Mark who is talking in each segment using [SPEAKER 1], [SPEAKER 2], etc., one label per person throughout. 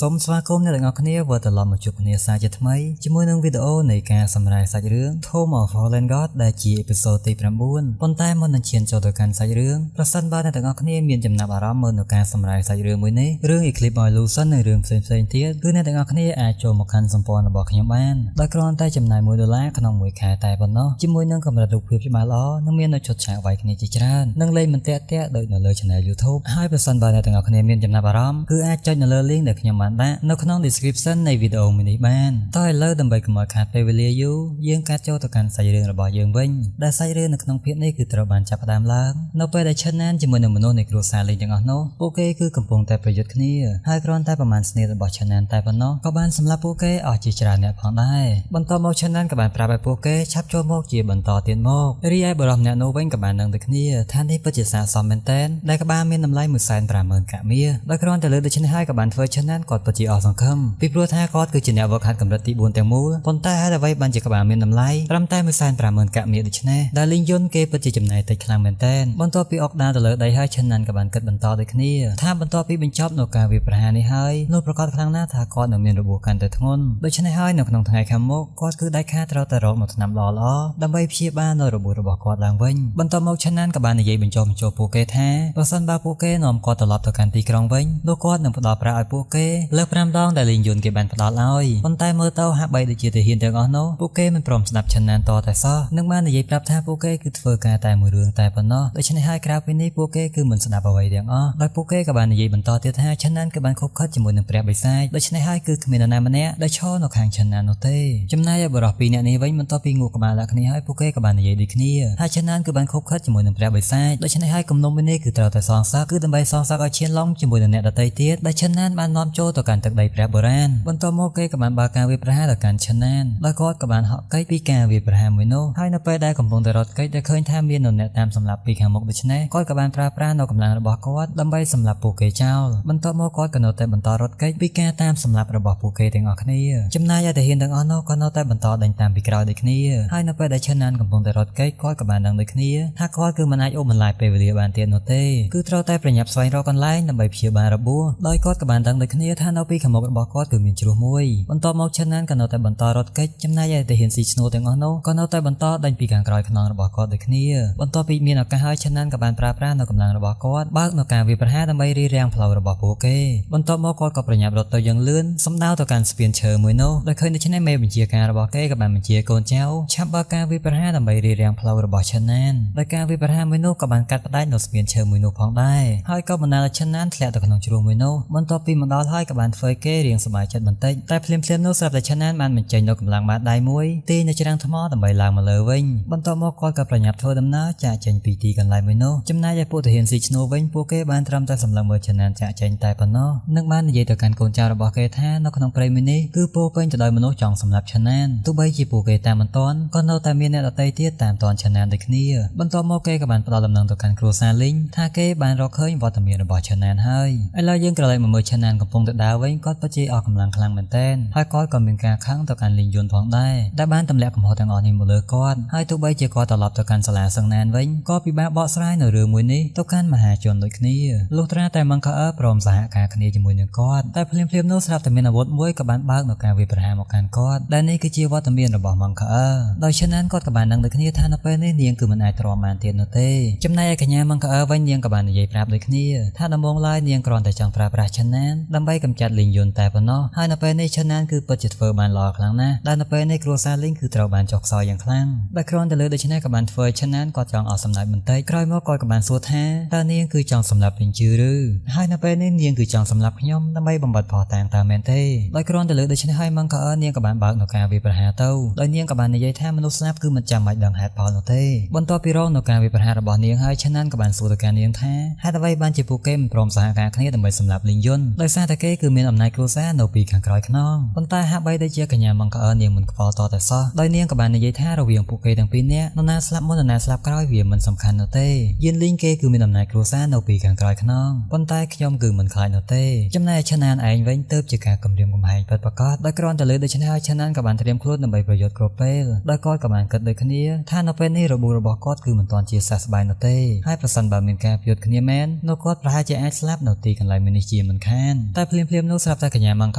[SPEAKER 1] សូមស្វាគមន៍អ្នកទាំងអស់គ្នាវិលត្រឡប់មកជួបគ្នាសាជាថ្មីជាមួយនឹងវីដេអូនៃការសម្រាយសាច់រឿង Tomb of Fallen God ដែលជា episode ទី9ប៉ុន្តែមុននឹងឈានចូលទៅកាន់សាច់រឿងប្រសិនបើអ្នកទាំងអស់គ្នាមានចំណាប់អារម្មណ៍មើលនៅការសម្រាយសាច់រឿងមួយនេះរឿង Eclipse by Lucent និងរឿងផ្សេងៗទៀតគឺអ្នកទាំងអស់គ្នាអាចចូលមកកាន់សម្ព័ន្ធរបស់ខ្ញុំបានដោយគ្រាន់តែចំណាយ$1ក្នុងមួយខែតែប៉ុណ្ណោះជាមួយនឹងកម្រិតរូបភាពច្បាស់ល្អនិងមាននៅឈុតឆាកវាយគ្នាជាច្រើននិងលេងមិនតាក់ទាក់ដូចនៅលើ Channel YouTube ហើយប្រសិនបើអ្នកទាំងអស់គ្នាមានចំណាប់អារម្មណ៍គឺអាចចុចនៅលើ link ដែលខ្ញុំបានដាក់នៅក្នុង description នៃវីដេអូមួយនេះបានតោះឥឡូវដើម្បីកុំឲ្យខាតពេលវេលាយូរយើងកាត់ចូលទៅកាន់សាច់រឿងរបស់យើងវិញដែលសាច់រឿងនៅក្នុងភាគនេះគឺត្រូវបានចាប់ផ្ដើមឡើងនៅពេលដែលឈិនណានជាមួយនឹងមនុស្សនៃគ្រួសារលីងទាំងអស់នោះពួកគេគឺកំពុងតែប្រយុទ្ធគ្នាហើយគ្រាន់តែប្រមាណស្នៀតរបស់ឈិនណានតែប៉ុណ្ណោះក៏បានសម្លាប់ពួកគេអស់ជាច្រើនអ្នកផងដែរបន្ទាប់មកឈិនណានក៏បានប្រាប់ឲ្យពួកគេឆាប់ចូលមកជាបន្តទៀតមករីឯបុរសម្នាក់នោះវិញក៏បានដឹងទៅគ្នាថានេះពិតជាស័ក្តិសមមែនទែនដែលក្បាលមានតម្លៃ150,000កាក់មាសដោយគ្រាន់តែលើដូច្នេះហើយក៏បានធ្វើឈិនណានគាត់ពិតជាអស់សង្ឃឹមពីព្រោះថាគាត់គឺជាអ្នកវឹកហាត់កម្រិតទី4ទាំងមូលប៉ុន្តែហេតុអ្វីបានជាក្បាលមានតម្លៃត្រឹមតែ150,000កាក់មាសដូច្នេះដែលលីងយុនគេពិតជាចំណាយតិចខ្លាំងមែនទែនបន្ទាប់ពីអុកដាទៅលើដីហើយឈិនណានក៏បានគិតបន្តដូចគ្នាថាបន្ទាប់ពីបញ្ចប់នៅការវាយប្រហារនេះហើយនោះប្រកាសខ្លាំងណាស់ថាគាត់នឹងមានរបួសកាន់តែធ្ងន់ដូច្នេះហើយនៅក្នុងថ្ងៃខាងមុខគាត់គឺដាច់ខាតត្រូវតែរកនៅថ្នាំល្អៗដើម្បីព្យាបាលនៅរបួសរបស់គាត់ឡើងវិញបន្ទាប់មកឈិនណានក៏បាននិយាយបញ្ចុះបញ្ចូលពួកគេថាប្រសិនបើពួកគេនាំគាត់ត្រឡប់ទៅកាន់ទីក្រុងវិញនោះគាត់នឹងផ្ដល់ប្រាក់ឲ្យពួកគេលើស5ដងដែលលីងយុនគេបានផ្ដល់ឲ្យប៉ុន្តែមើលទៅហាក់បីដូចជាទាហានទាំងអស់នោះពួកគេមិនព្រមស្ដាប់ឈិនណានតតែសោះនឹងបាននិយាយប្រាប់ថាពួកគេគឺធ្វើការតែមួយរឿងតែប៉ុណ្ណោះដូច្នេះហើយក្រៅពីនេះពួកគេគឺមិនស្ដាប់អ្វីទាំងអស់ដោយពួកគេក៏បាននិយាយបន្តទៀតថាឈិនណានគឺបានខົບខិតជាមួយនឹងព្រះបិសាចដូច្នេះហើយគឺគ្មាននរណាម្នាក់ដែលឈរនៅខាងឈិនណាននោះទេចំណែកឯបុរសពីរនាក់នេះវិញបន្ទាប់ពីងក់ក្បាលដាក់គ្នាហើយពួកគេក៏បាននិយាយដូចគ្នាថាឈិនណានគឺបានខົບខិតជាមួយនឹងព្រះបិសាចដូច្នេះហើយគំនុំមួយនេះគឺត្រូវតែសងសឹកគឺដើម្បីសងសឹកឲ្យឈានឡុងជាមួយនឹងអ្នកដទៃទៀតដែលឈិនណានបាននាំចូលទៅកាន់ទឹកដីព្រះបុរាណបន្ទាប់មកគេក៏បានបើកការវាយប្រហារទៅកាន់ឈិនណានដោយគាត់ក៏បានហក់គេចពីការវាយប្រហារមួយនោះហើយនៅពេលដែលកំពុងតែរត់គេចដែលឃើញថាមានអ្នកតាមសម្លាប់ពីខាងមុខដូច្នេះគាត់ក៏បានប្រើប្រាស់នៅកម្លាំងរបស់គាត់ដើម្បីសម្លាប់ពួកគេចោលបន្ទាប់មកគាត់ក៏នៅតែបន្តរត់គេចពីការតាមសម្លាប់របស់ពួកគេទាំងអស់គ្នាចំណែកឯទាហានទាំងអស់នោះក៏នៅតែបន្តដេញតាមពីក្រោយដូចគ្នាហើយនៅពេលដែលឈិនណានកំពុងតែរត់គេចគាត់ក៏បានដឹងដូចគ្នាថាគាត់គឺមិនអាចអូសបន្លាយពេលវេលាបានទៀតនោះទេគឺត្រូវតែប្រញាប់ស្វែងរកកន្លែងដើម្បីព្យាបាលរបួសដោយគាត់ក៏បានដឹងដូចគ្នាថានៅពីខាងមុខរបស់គាត់គឺមានជ្រោះមួយបន្ទាប់មកឈិនណានក៏នៅតែបន្តរត់គេចចំណែកឯទាហានស៊ីឈ្នួលទាំងអស់នោះក៏នៅតែបន្តដេញពីខាងក្រោយខ្នងរបស់គាត់ដូចគ្នាបន្ទាប់ពីមានឱកាសហើយឈិនណានក៏បានប្រើប្រាស់នៅកម្លាំងរបស់គាត់បើកនៅការវាយប្រហារដើម្បីរារាំងផ្លូវរបស់ពួកគេបន្ទាប់មកគាត់ក៏ប្រញាប់រត់ទៅយ៉ាងលឿនសម្ដៅទៅកាន់ស្ពានឈើមួយនោះដោយឃើញដូច្នេះមេបញ្ជាការរបស់គេក៏បានបញ្ជាកូនចៅឆាប់បើកការវាយប្រហារដើម្បីរារាំងផ្លូវរបស់ឈិនណានដោយការវាយប្រហារមួយនោះក៏បានកាត់ផ្ដាច់នៅស្ពានឈើមួយនោះផងដែរហើយក៏បណ្ដាលឲ្យឈិនណានធ្លាក់ទៅក្នុងជ្រោះមួយនោះបន្ទាប់ពីមកដល់ហើយក៏បានធ្វើឲ្យគេរៀងសប្បាយចិត្តបន្តិចតែភ្លាមៗនោះស្រាប់តែឈិនណានបានបញ្ចេញនៅកម្លាំងបាតដៃមួយទាញនៅច្រាំងថ្មដើម្បីឡើងមកលើវិញបន្ទាប់មកគាត់ក៏ប្រញាប់ធ្វើដំណើរចាកចេញពីទីកន្លែងមួយនោះចំណែកឯពួកទាហានស៊ីឈ្នួលវិញពួកគេបានត្រឹមតែសម្លឹងមើលឈិនណានចាកចេញតែប៉ុណ្ណោះនិងបាននិយាយទៅកាន់កូនចៅរបស់គេថានៅក្នុងព្រៃមួយនេះគឺពោពេញទៅដោយមនុស្សចង់សម្លាប់ឈិនណានទោះបីជាពួកគេតាមមិនទាន់ក៏នៅតែមានអ្នកដទៃទៀតតាមទាន់ឈិនណានដូចគ្នាបន្ទាប់មកគេក៏បានផ្ដល់ដំណឹងទៅកាន់គ្រួសារលីងថាគេបានរកឃើញវត្តមានរបស់ឈិនណានហើយឥឡូវយើងក្រឡេកមកមើលឈិនណានកំពុងតែដើរវិញគាត់ពិតជាអស់កម្លាំងខ្លាំងមែនទែនហើយគាត់ក៏មានការខឹងទៅកាន់លីងយុនផងដែរដែលបានទម្លាក់កំហុសទាំងអស់នេះមកលើគាត់ហើយទោះបីជាគាត់ត្រឡប់ទៅកាន់សាលាសឹងណានវិញក៏ពិបាកបកស្រាយនៅរឿងមួយនេះទៅកាន់មហាជនដូចគ្នាលុះត្រាតែមង្ខអើព្រមសហការគ្នាជាមួយនឹងគាត់តែភ្លាមៗនោះស្រាប់តែមានអាវុធមួយក៏បានបើកនៅការវាយប្រហារមកកាន់គាត់ដែលនេះគឺជាវត្តមានរបស់មង្ខអើដោយឈិនណានគាត់ក៏បានដឹងដូចគ្នាថានៅពេលនេះនាងគឺមិនអាចទ្រាំបានទៀតនោះទេចំណែកឯកញ្ញាមង្ខអើវិញនាងក៏បាននិយាយប្រាប់ដូចគ្នាថាដំបូងឡើយនាងគ្រាន់តែចង់ប្រើប្រាស់ឈិនណានដើម្បីកម្ចាត់លីងយុនតែប៉ុណ្ណោះហើយនៅពេលនេះឈិនណានគឺពិតជាធ្វើបានល្អខ្លាំងណាស់ដែលនៅពេលនេះគ្រួសារលីងគឺត្រូវបានចុះខ្សោយយ៉ាងខ្លាំងដែលគ្រាន់តែលើដូច្នេះក៏បានធ្វើឈិនណានគាត់ចង់អស់សំណើចបន្តិចក្រោយមកគាត់ក៏បានសួរថាតើនាងគឺចង់សម្លាប់លីងជឺឬហើយនៅពេលនេះនាងគឺចង់សម្លាប់ខ្ញុំដើម្បីបំបត្តិភស្តុតាងតើមែនទេដោយគ្រាន់តែលើដូច្នេះហើយមង្ខអើនាងក៏បានបើកនៅការវាយប្រហារទៅដោយនាងក៏បាននិយាយថាមនុស្សស្លាប់គឺមិនចាំបាច់ដឹងហេតុផលនោះទេបន្ទាប់ពីរងនៅការវាយប្រហាររបស់នាងហើយឈិនណានក៏បានសួរទៅកាន់នាងថាហេតុអ្វីបានជាពួកគេមិនព្រមសហការគ្នាដើម្បីសម្លាប់លីងយុនដោយសារតែគេគឺមានអំណាចគ្រួសារនៅពីខាងក្រោយខ្នងប៉ុន្តែហាក់បីដូចជាកញ្ញាមង្ខអើនាងមិនខ្វល់តតែសោះដោយនាងក៏បាននិយាយថារវាងពួកគេទាំងពីរនាក់នរណាស្លាប់មុននរណាស្លាប់ក្រោយវាមិនសំខាន់នោះទេយានលីងគេគឺមានអំណាចគ្រួសារនៅពីខាងក្រោយខ្នងប៉ុន្តែខ្ញុំគឺមិនខ្លាចនោះទេចំណែកឈិនណានឯងវិញទើបជាការគំរាមកំហែងពិតប្រាកដដោយគ្រាន់តែលើដូច្នេះហើយឈិនណានក៏បានត្រៀមខ្លួនដើម្បីប្រយុទ្ធគ្រប់ពេលដោយគាត់ក៏បានគិតដូចគ្នាថានៅពេលនេះរបួសរបស់គាត់គឺមិនទាន់ជាសះស្បើយនោះទេហើយប្រសិនបើមានការប្រយុទ្ធគ្នាមែននោះគាត់ប្រហែលជាអាចស្លាប់នៅទីកន្លែងមួយនេះជាមិនខានតែភ្លា ភ្លាមៗនោះស្រាប់តែកញ្ញាម៉ាំងក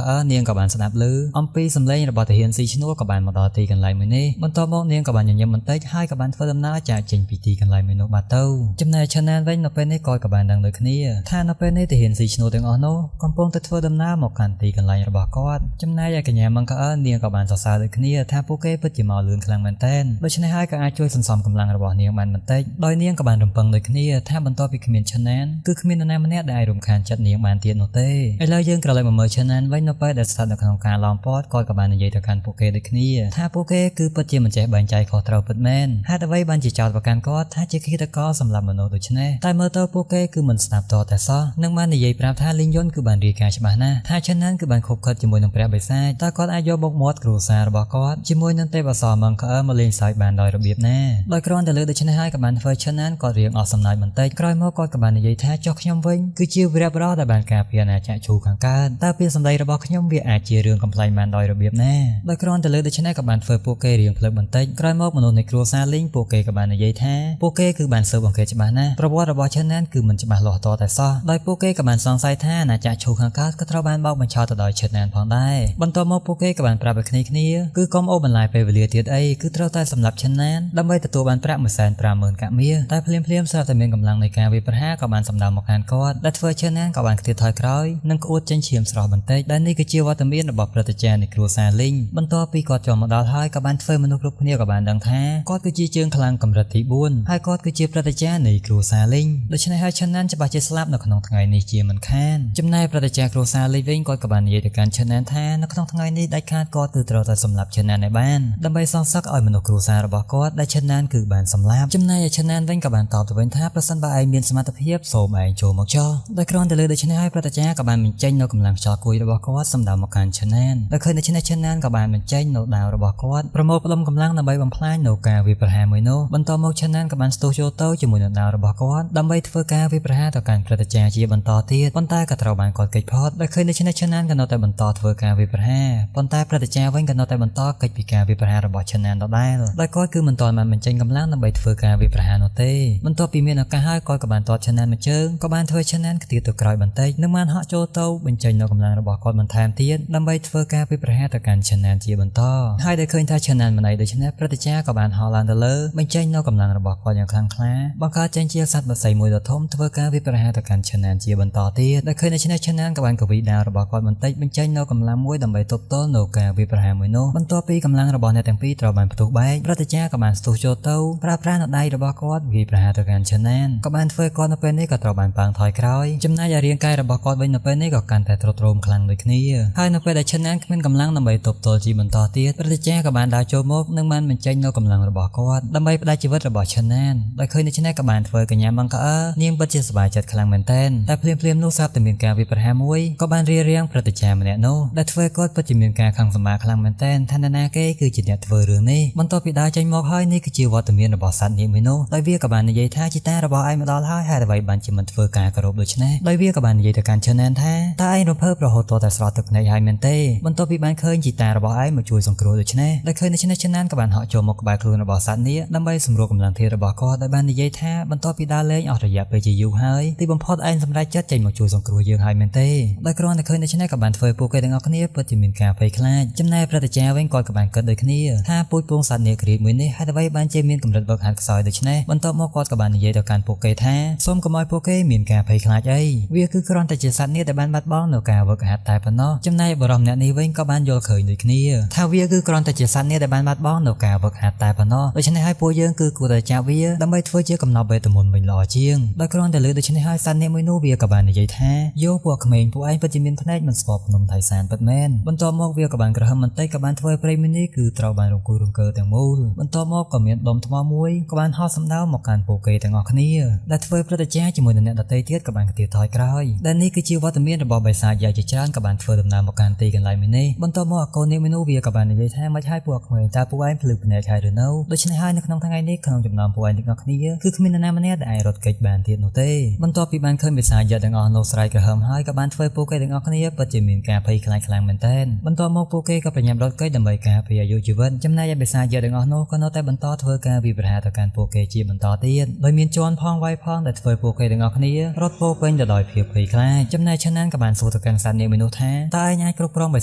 [SPEAKER 1] ្អើនាងក៏បានស្ដាប់ឮអំពីសម្លេងរបស់ទាហានស៊ីឈ្នួលក៏បានមកដល់ទីកន្លែងមួយនេះបន្ទាប់មកនាងក៏បានញញឹមបន្តិចហើយក៏បានធ្វើដំណើរចាកចេញពីទីកន្លែងមួយនោះបាត់ទៅចំណែកឆាណានវិញនៅពេលនេះក៏បានដឹងដូចគ្នាថានៅពេលនេះទាហានស៊ីឈ្នួលទាំងអស់នោះកំពុងតែធ្វើដំណើរមកកាន់ទីកន្លែងរបស់គាត់ចំណែកឯកញ្ញាម៉ាំងក្អើនាងក៏បានសរសើរដូចគ្នាថាពួកគេពិតជាមកលឿនខ្លាំងមែនទែនដូច្នេះហើយក៏អាចជួយសន្សំកម្លាំងរបស់នាងបានបន្តិចដោយនាងក៏បានរំពឹងដូចគ្នាថាបន្ទាប់ពីគ្មានឆាណានគឺគ្មាននរណាម្នាក់ដែលអាចរំខានចិត្តនាងបានទៀតនោះទេឥឡូវយើងក្រឡេកមកមើលឆាណានវិញនៅពេលដែលស្ថិតនៅក្នុងការឡោមព័ទ្ធគាត់ក៏បាននិយាយទៅកាន់ពួកគេដូចគ្នាថាពួកគេគឺពិតជាមិនចេះបែងចែកខុសត្រូវពិតមែនហេតុអ្វីបានជាចោទប្រកាន់គាត់ថាជាឃាតករសម្រាប់មនុស្សដូច្នេះតែមើលទៅពួកគេគឺមិនស្ដាប់តតែសោះនឹងបាននិយាយប្រាប់ថាលីងយុនគឺបានរាយការណ៍ច្បាស់ណាស់ថាឆាណានគឺបានខុបខិតជាមួយនឹងព្រះបិសាចតើគាត់អាចយកមុខមាត់គ្រួសាររបស់គាត់ជាមួយនឹងទេពអប្សរម៉ាំងក្អើមកលេងសើចបានដោយរបៀបណាដោយគ្រាន់តែលើដូច្នេះហើយក៏បានធ្វើឆាណានគាត់រៀងអស់សំណើចបន្តិចក្រោយមកគាត់ក៏បាននិយាយថាចុះខ្ញុំវិញគឺជាវីរបុរសដែលបានការពារអាណាចក្រឈូខាងកើតតើពាក្យសម្ដីរបស់ខ្ញុំវាអាចជារឿងកំប្លែងបានដោយរបៀបណាដោយគ្រាន់តែលើដូច្នេះក៏បានធ្វើពួកគេរៀងភ្លើបន្តិចក្រោយមកមនុស្សនៃគ្រួសារលីងពួកគេក៏បាននិយាយថាពួកគេគឺបានស៊ើបអង្កេតច្បាស់ណាស់ប្រវត្តិរបស់ឆាណានគឺមិនច្បាស់លាស់តតែសោះដោយពួកគេក៏បានសង្ស័យថាអាណាចក្រឈូខាងកើតក៏ត្រូវបានបោកបញ្ឆោតទៅដោយឆាណានផងដែរបន្ទាប់មកពួកគេក៏បានប្រាប់ឲ្យគ្នាគឺកុំអូសបន្លាយពេលវេលាទៀតអីគឺត្រូវតែសម្លាប់ឆាណានដើម្បីទទួលបានប្រាក់ 150,000 កាក់មាសតែភ្លាមៗស្រាប់តែមានកម្លាំងនៃការវាយប្រហារក៏បានសម្ដៅមកខាងគាត់ដែលធ្វើឆាណានក៏បានខ្ទាតថយក្រោយនិងក្អួតចេញឈាមស្រស់បន្តិចដែលនេះគឺជាវត្តមានរបស់ព្រឹទ្ធាចារ្យនៃគ្រួសារលីងបន្ទាប់ពីគាត់ចូលមកដល់ហើយក៏បានធ្វើមនុស្សគ្រប់គ្នាក៏បានដឹងថាគាត់គឺជាជើងខ្លាំងកម្រិតទី4ហើយគាត់គឺជាព្រឹទ្ធាចារ្យនៃគ្រួសារលីងដូច្នេះហើយឆាណានច្បាស់ជាស្លាប់នៅក្នុងថ្ងៃនេះជាមិនខានចំណែកព្រឹទ្ធាចារ្យគ្រួសារលីងវិញគាត់ក៏បាននិយាយទៅកាន់ឆាណានថានៅក្នុងថ្ងៃនេះដាច់ខាតគាត់គឺត្រូវតែសម្លាប់ឆាណានឲ្យបានដើម្បីសងសឹកឲ្យមនុស្សគ្រួសាររបស់គាត់ដែលឆាណានគឺបានសម្លាប់ចំណែកឯឆាណានវិញក៏បានតបទៅវិញថាប្រសិនបើឯងមានសមត្ថភាពសូមឯងចូលមកចុះដោយគ្រាន់តែលើដូច្នេះហើយព្រឹទ្ធាចារ្យក៏បានបញ្ចេញនៅកម្លាំងខ្យល់គួយរបស់គាត់សម្ដៅមកកាន់ឆាណានដោយឃើញដូច្នេះឆាណានក៏បានបញ្ចេញនៅដាវរបស់គាត់ប្រមូលផ្ដុំកម្លាំងដើម្បីបំផ្លាញនៅការវាយប្រហារមួយនោះបន្ទាប់មកឆាណានក៏បានស្ទុះចូលទៅជាមួយនឹងដាវរបស់គាត់ដើម្បីធ្វើការវាយប្រហារទៅកាន់ព្រឹទ្ធាចារ្យជាបន្តទៀតប៉ុន្តែក៏ត្រូវបានគាត់គេចផុតដោយឃើញដូច្នេះឆាណានក៏នៅតែបន្តធ្វើការវាយប្រហារប៉ុន្តែព្រឹទ្ធាចារ្យវិញក៏នៅតែបន្តគេចពីការវាយប្រហាររបស់ឆាណានដដែលដោយគាត់គឺមិនទាន់បានបញ្ចេញកម្លាំងដើម្បីធ្វើការវាយប្រហារនោះទេបន្ទាប់ពីមានឱកាសហើយគាត់ក៏បានទាត់ឆាណានមួយជើងក៏បានធ្វើឆាណានខ្ទាតទៅក្រោយបន្តិចនិងបានហក់ចូលទៅបញ្ចេញនៅកម្លាំងរបស់គាត់បន្ថែមទៀតដើម្បីធ្វើការវាយប្រហារទៅកាន់ឆាណានជាបន្តហើយដែលឃើញថាឆាណានមិនអីដូច្នេះព្រឹទ្ធាចារ្យក៏បានហោះឡើងទៅលើបញ្ចេញនៅកម្លាំងរបស់គាត់យ៉ាងខ្លាំងក្លាបង្កើតចេញជាសត្វបក្សីមួយដ៏ធំធ្វើការវាយប្រហារទៅកាន់ឆាណានជាបន្តទៀតដែលឃើញដូច្នេះឆាណានក៏បានកវីដាវរបស់គាត់បន្តិចបញ្ចេញនៅកម្លាំងមួយដើម្បីទប់ទល់នៅការវាយប្រហារមួយនោះបន្ទាប់ពីកម្លាំងរបស់អ្នកទាំងពីរត្រូវបានផ្ទុះបែកព្រឹទ្ធាចារ្យក៏បានស្ទុះចូលទៅប្រើប្រាស់នៅដៃរបស់គាត់វាយប្រហារទៅកាន់ឆាណានក៏បានធ្វើគាត់នៅពេលនេះក៏ត្រូវបានប៉ាងថយក្រោយចំណែកឯរាងកាយរបស់គាត់វិញនៅពេលនេះក៏កាន់តែទ្រុឌទ្រោមខ្លាំងដូចគ្នាហើយនៅពេលដែលឆាណានគ្មានកម្លាំងដើម្បីទប់ទល់ជាបន្តទៀតព្រឹទ្ធាចារ្យក៏បានដើរចូលមកនិងបានបញ្ចេញនៅកម្លាំងរបស់គាត់ដើម្បីផ្ដាច់ជីវិតរបស់ឆាណានដោយឃើញដូច្នេះក៏បានធ្វើកញ្ញាម៉ាំងក្អើនាងពិតជាសប្បាយចិត្តខ្លាំងមែនទែនតែភ្លាមៗនោះស្រាប់តែមានការវាយប្រហារមួយក៏បានរារាំងព្រឹទ្ធាចារ្យម្នាក់នោះដែលធ្វើគាត់ពិតជាមានការខឹងសម្បារខ្លាំងមែនទែនថានរណាគេគឺជាអ្នកធ្វើរឿងនេះបន្ទាប់ពីដើរចេញមកហើយនេះគឺជាវត្តមានរបស់សត្វនាគមួយនោះដោយវាក៏បាននិយាយថាជីតារបស់ឯងមកដល់ហើយហេតុអ្វីបានជាមិនធ្វើការគោរពដូច្នេះដោយវាក៏បាននិយាយទៅកាន់ឆាណានថាតើឯងរំភើបរហូតទាល់តែស្រស់ទឹកភ្នែកហើយមែនទេបន្ទាប់ពីបានឃើញជីតារបស់ឯងមកជួយសង្គ្រោះដូច្នេះដោយឃើញដូច្នេះឆាណានក៏បានហក់ចូលមកក្បែរខ្លួនរបស់សត្វនាគដើម្បីសម្រួលកម្លាំងធាតុរបស់គាត់ដោយបាននិយាយថាបន្ទាប់ពីដើរលេងអស់រយៈពេលជាយូរហើយទីបំផុតឯងសម្រេចចិត្តចេញមកជួយសង្គ្រោះយើងហើយមែនទេដោយគ្រាន់តែឃើញដូច្នេះក៏បានធ្វើពួកគេទាំងអស់គ្នាពិតជាមានការភ័យខ្លាចចំណែកព្រឹទ្ធាចារ្យវិញគាត់ក៏បានគិតដូចគ្នាថាពូជពងសត្វនាគរាជមួយនេះហេតុអ្វីបានជាមានកម្រិតវឹកហាត់ខ្សោយដូច្នេះបន្ទាប់មកគាត់ក៏បាននិយាយទៅកាន់ពួកគេថាសូមកុំឲ្យពួកគេមានការភ័យខ្លាចអីវាគឺគ្រាន់តែជាសត្វនាគដែលបានបាត់បង់នៅការវឹកហាត់តែប៉ុណ្ណោះចំណែកបុរសម្នាក់នេះវិញក៏បានយល់ឃើញដូចគ្នាថាវាគឺគ្រាន់តែជាសត្វនាគដែលបានបាត់បង់នៅការវឹកហាត់តែប៉ុណ្ណោះដូច្នេះហើយពួកយើងគឺគួរតែចាប់វាដើម្បីធ្វើជាកំណប់វេទមន្តវិញល្អជាងដោយគ្រាន់តែលើដូច្នេះហើយសត្វនាគមួយនោះវាក៏បាននិយាយថាយោពួកក្មេងពួកឯងពិតជាមានភ្នែកមិនស្គាល់ភ្នំថៃសានពិតមែនបន្ទាប់មកវាក៏បានក្រហមបន្តិចក៏បានធ្វើព្រៃមួយនេះគឺត្រូវបានរង្គោះរង្គើទាំងមូលបន្ទាប់មកក៏មានដុំថ្មមួយក៏បានហោះសម្ដៅមកកាន់ពួកគេទាំងអស់គ្នាដែលធ្វើព្រឹទ្ធាចារ្យជាមួយនឹងអ្នកដទៃទៀតក៏បានខ្ទាតថយក្រោយដែលនេះគឺជាវត្តមានរបស់បិសាចយ៉ាងជាច្រើនក៏បានធ្វើដំណើរមកកាន់ទីកន្លែងមួយនេះបន្ទាប់មកអកូននាគមួយនោះវាក៏បាននិយាយថាមិនឲ្យពួកក្មេងតើពួកឯងភ្លឺភ្នែកហើយឬនៅដូច្នេះហើយនៅក្នុងថ្ងៃនេះក្នុងចំណោមពួកឯងទាំងអស់គ្នាគឺគ្មាននរណាម្នាក់ដែលអាចរត់គេចបានទៀតនោះទេបន្ទាប់ពីបានឃើញបិសាចយ៉ាងទាំងអស់នោះស្រែកក្រហមហើយក៏បានធ្វើពួកគេទាំងអស់គ្នាពិតជាមានការភ័យខ្លាចខ្លាំងមែនទែនបន្ទាប់មកពួកគេក៏ប្រញាប់រត់គេចដើម្បីការពារអាយុជីវិតចំណែកឯបិសាចយ៉ាងទាំងអស់នោះក៏នៅតែបន្តធ្វើការវាយប្រហារទៅកាន់ពួកគេជាបន្តទៀតដោយមានជន់ផងវាយផងដែលធ្វើពួកគេទាំងអស់គ្នារត់ពោពេញទៅដោយភាពភ័យខ្លាចចំណែកឆាណានក៏បាន សួរទៅកាន់សត្វនាគមួយនោះថាតើឯងអាចគ្រប់គ្រងបិ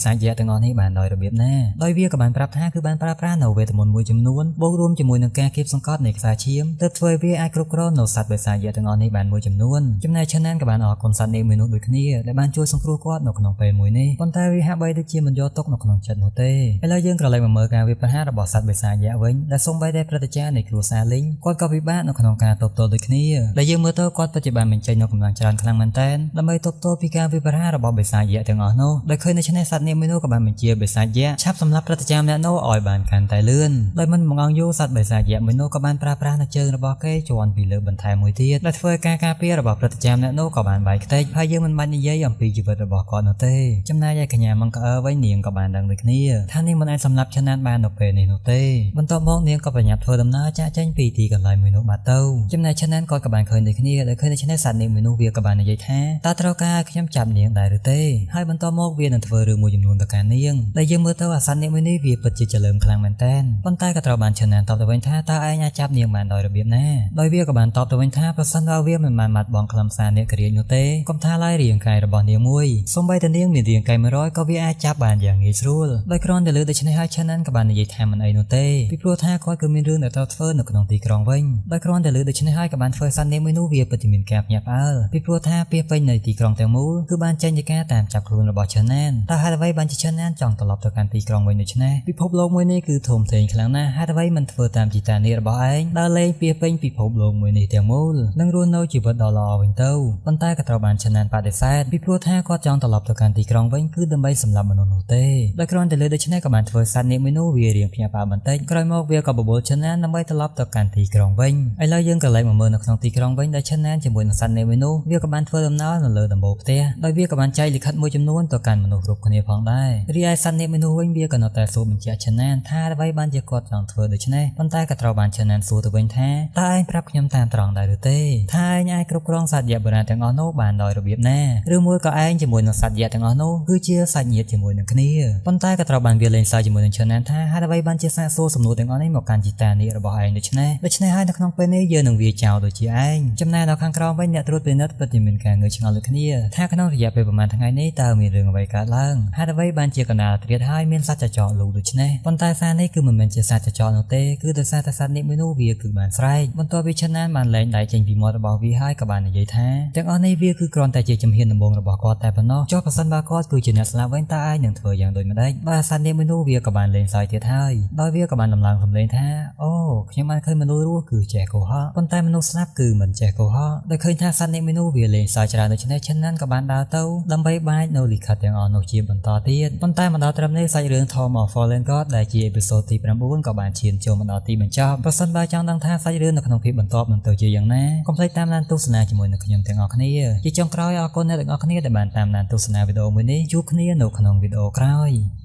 [SPEAKER 1] សាចយក្សទាំងអស់នេះបានដោយរបៀបណាដោយវាក៏បានប្រាប់ថាគឺបានប្រើប្រាស់នៅវេទមន្តមួយចំនួនបូករួមជាមួយនឹងការគៀបសង្កត់នៃខ្សែឈាមទើបធ្វើឲ្យវាអាចគ្រប់គ្រងនៅសត្វបិសាចយក្សទាំងអស់នេះបានមួយចំនួនចំណែកឆណានក៏បានអរគុណសត្វនាគមួយនោះដូចគ្នាដែលបានជួយសង្គ្រោះគាត់នៅក្នុងពេលមួយនេះប៉ុន្តែវាហាក់បីដូចជាមិនយកទុកនៅក្នុងចិត្តនោះទេឥឡូវយើងក្រឡេកមកមើលការវាយប្រហាររបស់សត្វបិសាចយក្សវិញដែលសូម្បីតែព្រឹទ្ធាចារ្យនៃគ្រួសារលីងគាត់ក៏ពិបាកនៅក្នុងការទប់ទល់ដូចគ្នាដែលយើងមើលទៅគាត់ពិតជាបានបញ្ចេញនូវកម្លាំងច្រើនខ្លាំងមែនទែនដើម្បីទប់ទល់ពីការវាយប្រហាររបស់បិសាចយក្សទាំងអស់នោះដោយឃើញដូច្នេះសត្វនាគមួយនោះក៏បានបញ្ជាបិសាចយក្សឆាប់សម្លាប់ព្រឹទ្ធាចារ្យម្នាក់នោះឲ្យបានកាន់តែលឿនដោយមិនបង្អង់យូរសត្វបិសាចយក្សមួយនោះក៏បានប្រើប្រាស់នៅជើងរបស់គេជាន់ពីលើបន្ថែមមួយទៀតដែលធ្វើឲ្យការការពាររបស់ព្រឹទ្ធាចារ្យម្នាក់នោះក៏បានបែកខ្ទេចហើយយើងមិនបាច់និយាយអំពីជីវិតរបស់គាត់នោះទេចំណែកឯកញ្ញាមង្កអើវិញនាងក៏បានដឹងដូចគ្នាថានាងមិនអាចសម្លាប់ឆណានបាននៅពេលនេះនោះទេបន្ទាប់មកនាងក៏ប្រញាប់ធ្វើដំណើរចាកចេញពីទីកន្លែងមួយនោះបាត់ទៅចំណែកឆណានគាត់ក៏បានឃើញដូចគ្នាដែលឃើញដូច្នេះសត្វនាងមួយនោះវាក៏បាននិយាយថាតើត្រូវការខ្ញុំចាប់នាងដែរឬទេហើយបន្ទាប់មកវានឹងធ្វើរឿងមួយចំនួនទៅកាន់នាងដែលយើងមើលទៅអាសត្វនាងមួយនេះវាពិតជាច្រលើមខ្លាំងមែនទែនប៉ុន្តែក៏ត្រូវបានឆណានតបទៅវិញថាតើឯងអាចចាប់នាងបានដោយរបៀបណាដោយវាក៏បានតបទៅវិញថាប្រសិនបើវាមិនបានបាត់បង់ខ្លឹមសារនាគរាជនោះទេកុំថាឡើយរាងកាយរបស់នាងមួយសូម្បីតែនាងមានរាងកាយ100ក៏វាអាចចាប់បានយ៉ាងងាយស្រួលដោយគ្រាន់តែលើដូច្នេះហើយឆណានក៏បាននិយាយថាមិនអីនោះទេពីព្រោះថាគាត់គឺមានរឿងដែលត្រូវធ្វើនៅក្នុងទីក្រុងវិញដោយគ្រាន់តែលើដូច្នេះហើយក៏បានធ្វើសត្វនាងមួយនោះវាពិតជាមានការភ្ញាក់ផ្អើលពីព្រោះថាពាសពេញនៃទីក្រុងទាំងមូលគឺបានចេញជាការតាមចាប់ខ្លួនរបស់ឆណានតើហេតុអ្វីបានជាឆណានចង់ត្រឡប់ទៅកាន់ទីក្រុងវិញដូច្នេះពិភពលោកមួយនេះគឺធំធេងខ្លាំងណាស់ហេតុអ្វីមិនធ្វើតាមជីតានេះរបស់ឯងដើរលេងពាសពេញពិភពលោកមួយនេះទាំងមូលនិងរស់នៅជីវិតដ៏ល្អវិញទៅប៉ុន្តែក៏ត្រូវបានឆណានបដិសេធពីព្រោះថាគាត់ចង់ត្រឡប់ទៅកាន់ទីក្រុងវិញគឺដើម្បីសម្លាប់មនុស្សនោះទេដោយគ្រាន់តែលើដូច្នេះក៏បានធ្វើសត្វនាគមួយនោះវារៀងភ្ញាក់ផ្អើលបន្តិចក្រោយមកវាក៏បបួលឆណានដើម្បីត្រឡប់ទៅកាន់ទីក្រុងវិញឥឡូវយើងក៏លេចមកមើលនៅក្នុងទីក្រុងវិញដែលឆណានជាមួយនឹងសត្វនាគមួយនោះវាក៏បានធ្វើដំណើរនៅលើដំបូលផ្ទះដោយវាក៏បានចែកលិខិតមួយចំនួនទៅកាន់មនុស្សគ្រប់គ្នាផងដែររីឯសត្វនាគមួយនោះវិញវាក៏នៅតែសួរបញ្ជាក់ឆណានថាអ្វីបានជាគាត់ចង់ធ្វើដូច្នេះប៉ុន្តែក៏ត្រូវបានឆណានសួរទៅវិញថាតើឯងប្រាប់ខ្ញុំតាមត្រង់ដែរឬទេថាឯងអាចគ្រប់គ្រងសត្វយក្សបុរាណទាំងអស់នោះបានដោយរបៀបណាឬមួយក៏ឯងជាមួយនឹងសត្វយក្សទាំងអស់នោះគឺជាសាច់ញាតិជាមួយនឹងគ្នាប៉ុន្តែក៏ត្រូវបានវាលេងសើចជាមួយនឹងឆណានថាហេតុអ្វីបានជាសាកសួរសំណួរទាំងអស់នេះមកកាន់ជីតានេះរបស់ឯងដូច្នេះហើយនៅក្នុងពេលនេះយើងនឹងវាចោលដូចជាឯងចំណែកនៅខាងក្រោមវិញអ្នកត្រួតពិនិត្យពិតជាមានការងឿងឆ្ងល់ដូចគ្នាថាក្នុងរយៈពេលប្រហែលថ្ងៃនេះតើមានរឿងអ្វីកើតឡើងហេតុអ្វីបានជាកណ្ដាលត្រៀតហើយមានសត្វចចកលូដូច្នេះប៉ុន្តែសារនេះគឺមិនមែនជាសត្វចចកនោះទេគឺដោយសារតែសត្វនេះមួយនោះវាគឺបានស្រែកបន្ទាប់ពីឆណានបានលែងដៃចេញពីមាត់របស់វាហើយក៏បាននិយាយថាទាំងអស់នេះវាគឺគ្រាន់តែជាជំហានដំបូងរបស់គាត់តែប៉ុណ្ណោះចុះប្រសិនបើគាត់គឺជាអ្នកស្លាប់វិញតើឯងនឹងធ្វើយ៉ាងដូចម្តេចបាទសត្វនេះមួយនោះវាក៏បានលេងសើចទៀតហើយដោយវាក៏បានដំឡើងសម្លេងថាអូខ្ញុំបានឃើញមនុស្សរស់គឺចេះកុហកប៉ុន្តែមនុស្សស្លាប់គឺមិនចេះកុហកដោយឃើញថាសត្វនេះមួយនោះវាលេងសើចច្រើនដូច្នេះឆណានក៏បានដើរទៅដើម្បីបាចនៅលិខិតទាំងអស់នោះជាបន្តទៀតប៉ុន្តែមកដល់ត្រឹមនេះសាច់រឿង Tom of Fallen God ដែលជាអេពីសូតទី9ក៏បានឈានចូលមកដល់ទីបញ្ចប់ប្រសិនបើចង់ដឹងថាសាច់រឿងនៅក្នុងភាពបន្ទាប់នឹងទៅជាយ៉ាងណាកុំភ្លេចតាមដានទស្សនាជាមួយនឹងខ្ញុំទាំងអស់គ្នាជាចុងក្រោយអរគុណអ្នកទាំងអស់គ្នាដែលបានតាមដានទស្សនាវីដេអូមួយនេះជួបគ្នានៅក្នុងវីដេអូក្រោយ។